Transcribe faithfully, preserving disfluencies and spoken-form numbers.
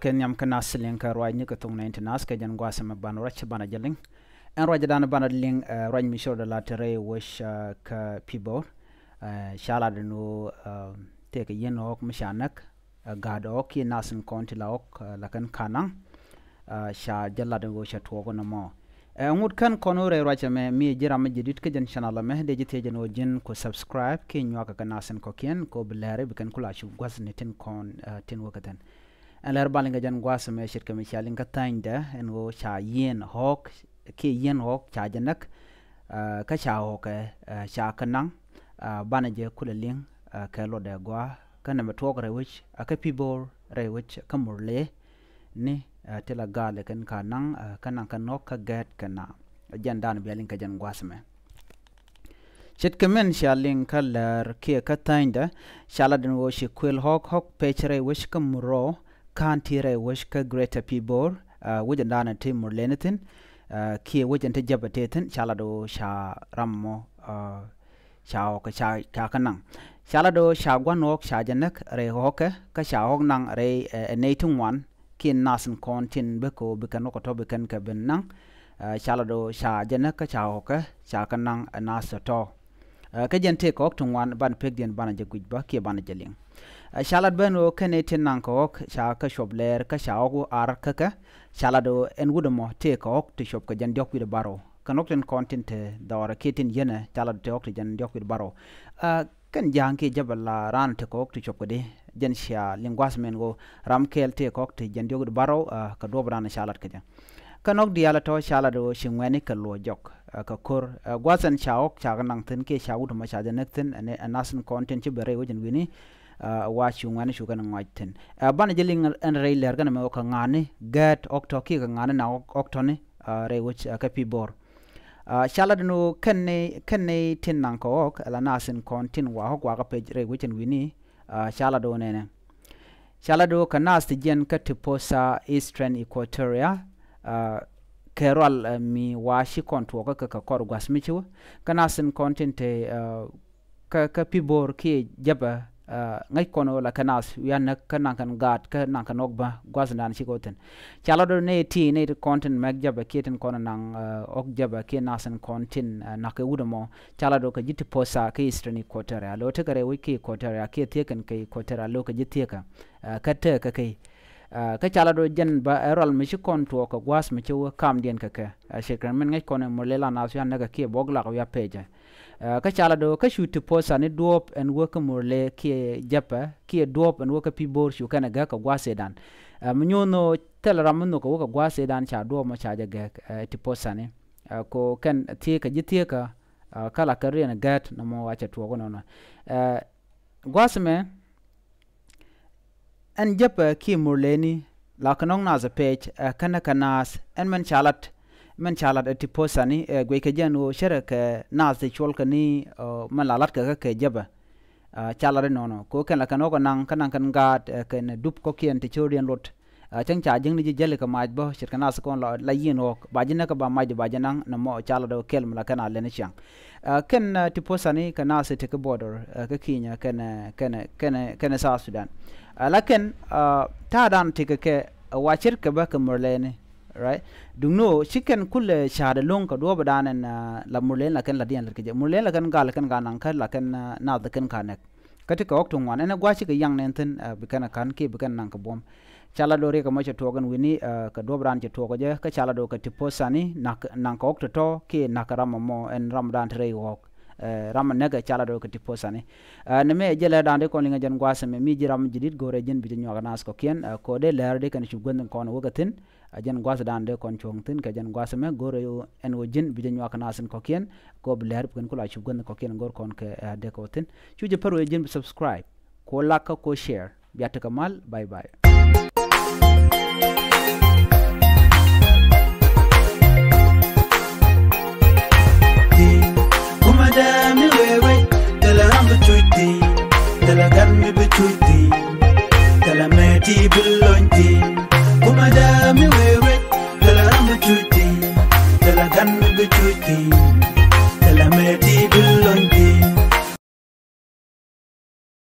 Kɛ nhiam kä nath liŋ kä ruacni kɛ thok nɛy ti nath kɛ jɛn gua̱a̱th ɛmɛ banɛ ruac banɛ jɛ liŋ. Ɛn ruacdan banɛ liŋ, eh, ruac mi cɔl dee la te rɛy wec, eh, kä Pibor. Eh, ca lat ɛn ɣöö, eh, tëëkɛ yieen ɣɔ̱k mi ca näk, eh, gaat ɣɔ̱k kiɛ nath tin kɔn ti la ɣɔ̱k, eh, la kɛn ka naŋ. Eh, ca jɛ lat ɛn ɣöö cɛ tuɔɔk ɛn ɛmɔ. Eh, ŋut kɛn kɔn wä rɛy ruac ɛmɛ, mi ji̱ ram mi jadid kä jɛn channel ɛmɛ, dee ji̱ thiec ɛn ɣöö ji̱n ku subscribe kiɛ nyuak kɛ nath tin kɔ̱kiɛn kɛ ɣöö bi lɛr i̱ bi kɛn ku la cu gua̱thni tin kɔn, eh, tin wä kɛ thi̱n. Ɛn lɛr ba liŋ kɛ jɛn gua̱a̱th ɛmɛ ce̱tkɛ mi ca liŋ kä tha̱a̱nydɛ ɛn ɣöö ca yieen ɣɔ̱k kiɛ yieen ɣɔ̱k ca jɛ näk, eh, kä ca ɣɔ̱kɛ, eh, ca kɛ naŋ, eh, banɛ jɛ kulɛ liŋ, eh, kɛ luɔtdɛ gɔaa kä nɛmɛ tuɔɔk rɛy wec, eh, kä Pibor rɛy wec kä Murle ni, eh, ti la gaal kɛn ka naŋ, eh, kä naŋ kɛn ɣɔ̱k kä gɛɛt kɛn na. Jɛn dan bia liŋ kɛ jɛn gua̱a̱th ɛmɛ. Ce̱tkɛ min cia liŋ kä lɛr kiɛ kä tha̱a̱nydɛ, ca lat ɛn ɣöö ci kuël ɣɔ̱k ɣɔ̱k pec rɛy wec kä Murle, ka̱n ti rɛy wec kä Greater Pibor, eh, wec ɛn dan ti Murle ni thi̱n, eh, kiɛ wec ɛn ti Jɛpɛ tëë thi̱n, ca lat ɣöö ca ram mɔ, eh, ca ɣɔ̱kɛ ca, ca kɛ naŋ. Ca lat ɣöö ca gua̱n ɣɔ̱k ca jɛ näk rɛy ɣɔ̱kɛ, kä ca ɣɔ̱k naŋ rɛy, eh, nɛy ti ŋuan, kiɛ nath tin kɔn tin bikɛ ɣöö bi kɛn ɣɔ̱k kɛ tɔ̱ bi kɛn kɛ ben naŋ. Eh, ca lat ɣöö ca jɛ näk kä ca ɣɔ̱kɛ ca kɛ naŋ, eh, nath tɔ̱tɔ̱. Eh, kä jɛn tëëkɛ ɣɔ̱k ti ŋuan ban pekdiɛn banɛ jɛ guic bä kiɛ banɛ jɛ liŋ. Eh, ca lat ben ɣöö kɛn nɛy tin naŋ kɛ ɣɔ̱k ca kɛ cuɔp lɛɛr kä ca ɣɔ̱k wä ar kä kɛ. Ca lat ɣöö ɛn wut ɛmɔ tëëkɛ ɣɔ̱k ti cuɔp kɛ jɛn diɔ̱k wi̱cdɛ bärɔw. Kɛn ɣɔ̱k tin kɔn tin te dhɔrɛ kiɛ tin yieenɛ ca lat tëë ɣɔ̱k ti jɛn diɔ̱k wi̱cdɛ bärɔw. Eh, kɛn Ja̱a̱ŋ kiɛ Jɛpɛ la raan tekɛ ɣɔ̱k ti cuɔp kɛ di. Jɛn cia liŋ gua̱a̱th min ɣöö ram kɛɛl tëëkɛ ɣɔ̱k ti jɛn diɔ̱k wi̱cdɛ bärɔw, eh, kɛ duɔ̱ɔ̱p raan ca lat kɛ jɛ. Kä nɔk diaal tɔ̱ ca lat ɣöö ci ŋuɛ̈ni kɛ luɔ̱c jɔk, eh, kɛ ko̱r. Eh, gua̱a̱th ɛn ca ɣɔ̱k ca kɛ naŋ thi̱n kiɛ ca wut ɛmɔ ca jɛ näk thi̱n, ɛn, ɛn nath tin kɔn tin ci ben rɛy wec ɛn wi̱ni, eh, wa ci ŋuɛ̈ni cu kɛn ŋɔac thi̱n. Eh, banɛ jɛ liŋ ɛn rɛy lɛr kɛn ɛmɛ ɣöö kɛ ŋa̱a̱ni gɛɛt ɣɔ̱k tɔ̱ kiɛ kɛ ŋa̱a̱ni naŋ ɣɔ̱k, ɣɔ̱k tɔ̱ni, eh, rɛy wec, eh, kä Pibor. Ah, ca lat ɛn ɣöö kɛn nɛy, kɛn nɛy tin naŋ kɛ ɣɔ̱k, ala nath tin kɔn tin wa ɣɔ̱k wa kɛ pec rɛy wec ɛn wi̱ni, ah, ca lat ɣöö nɛnɛ. Ca lat ɣöö kɛ nath ti jiɛn kä Tiposa, Eastern Equatoria, ah, kɛ rual, eh, mi wa ci kɔn tuɔɔkä kɛ, kɛ kɔr gua̱th mi ci wä. Kɛ nath tin kɔn tin te, ah, kä, kä Pibor kiɛ Jɛpɛ, ah, ŋäc kɔn ɣöö la kɛ nath wi̱i̱ a näk kä naŋ kɛn gaat kä naŋ kɛn ɣɔ̱k bä gua̱thdan ci kɛ wä thi̱n. Ca lat ɣöö nɛy ti, nɛy ti kɔn tin mɛk Jɛpɛ kiɛ tin kɔn naŋ, ah, ɣɔ̱k Jɛpɛ kiɛ nath tin kɔn tin, ah, naŋ kɛ wut ɛmɔ. Ca lat ɣöö kɛ ji̱ Tiposa kä Eastern Equatoria. Lo̱ tekɛ rɛy wec kä Equatoria kiɛ thieekä kɛ Equatoria, lo̱ kɛ ji̱ thieekä, ah, kä tekɛ kɛ. Ah, kä ca lat ɣöö jɛn bä ɛ rual mi ci kɔn tuɔɔk kɛ gua̱a̱th mi ci wä kamdiɛn kɛ kɛ. Ah, ce̱tkɛ min ŋäc kɔn ɛ Murle la nath wi̱i̱ a näk kɛ kiɛ bɔk lak wi̱i̱ a pecɛ. Ah, kä ca lat ɣöö kä cu Tiposa ni duɔ̱ɔ̱p ɛn wä kä Murle kiɛ Jɛpɛ kiɛ duɔ̱ɔ̱p ɛn wä kä Pibor cu kɛn ɛ gäk kɛ gua̱a̱th ëëdan. Ah, mi nyuɔ̱n ɣöö thilɛ ram mi nhök kɛ wä kɛ gua̱a̱th ëëdan ca duɔ̱ɔ̱p mɔ ca jɛ gäk, eh, Tiposa ni. Ah, kɛ ɣöö kɛn thieekä ji̱ thieekä, ah, kä la kɛ riɛn gɛ̈t nɔmɔ wa cɛ tuɔɔk nɔnɔ. Eh, gua̱a̱th ɛmɛ, ɛn Jɛpɛ kiɛ Murleni, la kɛ nɔŋ nath ɛ pec, eh, kɛnɛ kɛ nath, ɛn mɛn ca lat, mɛn ca lat ɛ Tiposa ni, eh, guic kɛ jɛn ɣöö cärɛ kɛ nath ti cuɔl kɛ ni, eh, mɛn la lat kɛ kɛ kɛ Jɛpɛ. Ah, ca lat inɔnɔ. Kɛ ɣöö kɛn la kɛn ɣɔ̱k ɛ naŋ, kä naŋ kɛn gaat, eh, kɛn dup kɔ̱kiɛn ti cio̱o̱diɛn luɔt. Ah, cäŋ ca ji̱ŋni ji̱ jäli kɛ mac bä, ce̱tkɛ nath kɔn la, la yieen ɣɔ̱k. Ba ji̱ näk kä ba mac di ba ji̱ naŋ, nɔmɔ ca lat ɣöö kɛl mi la kɛn a lɛn i̱ ciaŋ. Ah, kɛn, ah, Tiposa ni kɛ nath ti kɛ border, ah, kä Kenya, kɛn, ah, kɛn, kɛn, kɛn South Sudan. Ah, la kɛn, ah, ta̱a̱dan ti kɛ kɛ, ah, wa ce̱tkɛ bä kɛ Murleni. Right? Duŋni ɣöö ci kɛn kulɛ ca̱a̱t ɛlɔ̱ŋ kɛ duɔ̱ɔ̱pdan ɛn, ah, la Murlen la kɛn la diɛn lät kɛ jɛ. Murlen la kɛn gal kɛn ka naŋ kä la kɛn, ah, nath kɛn ka nɛk. Kä ti kɛ ɣɔ̱k ti ŋuan. Ɛn ɛ gua̱a̱th cikɛ yaŋ nɛn thi̱n, ah, bi kɛn ɛ ka̱n kiɛ bi kɛn naŋ kɛ buɔ̱m. Ca lat ɣöö riɛk ɛmɔ cɛ tuɔɔk ɛn wi̱ni, ah, kɛ duɔ̱ɔ̱pdan cɛ tuɔɔk kɛ jɛ. Kä ca lat ɣöö kɛ Tiposa ni naŋ, naŋ kɛ ɣɔ̱k tɔ̱tɔ̱ kiɛ naŋ kɛ ram ɛmɔ ɛn ramdan te rɛy ɣɔ̱k. Eh, ram ɛ näk ɛ ca lat ɣöö kɛ Tiposa ni. Ah, nɛmɛ ɛ jɛ lɛr dan dee kɔn liŋ ɛ jɛn gua̱a̱th ɛmɛ mi ji̱ ram mi ji̱ di̱t go̱o̱rɛ ji̱n bi jɛ nyuak ɛ nath kɔ̱kiɛn, ah, kɛ ɣöö dee lɛr dee kɛn cup guänh kɔn wä kɛ thi̱n. A jɛn gua̱thdan dee kɔn cuɔ̱ŋ thi̱n kɛ jɛn gua̱th ɛmɛ go̱o̱rɛ ɣöö ɛn ɣöö ji̱n bi jɛ nyuak kɛ nath tin kɔ̱kiɛn. Kɛ ɣöö bi lɛr bi kɛn kula cup guänh kɔ̱kiɛn go̱o̱r kɔn kɛ, eh, dee kɛ wä thi̱n. Cu jɛ pär ɣöö ji̱n bi subscribe. Ku like kä ku share. Bia tekɛ mal. Bye bye. Kumɛ dee mi wee wec, thilɛ ram bi cuc thi̱n, thilɛ gan mi bi cuc thi̱n, thilɛ mɛ ti bi lony thi̱n. Kumɛ dee mi wee wec, thilɛ ram bi cuc thi̱n, thilɛ gan mi bi cuc thi̱n, thilɛ mɛ ti bi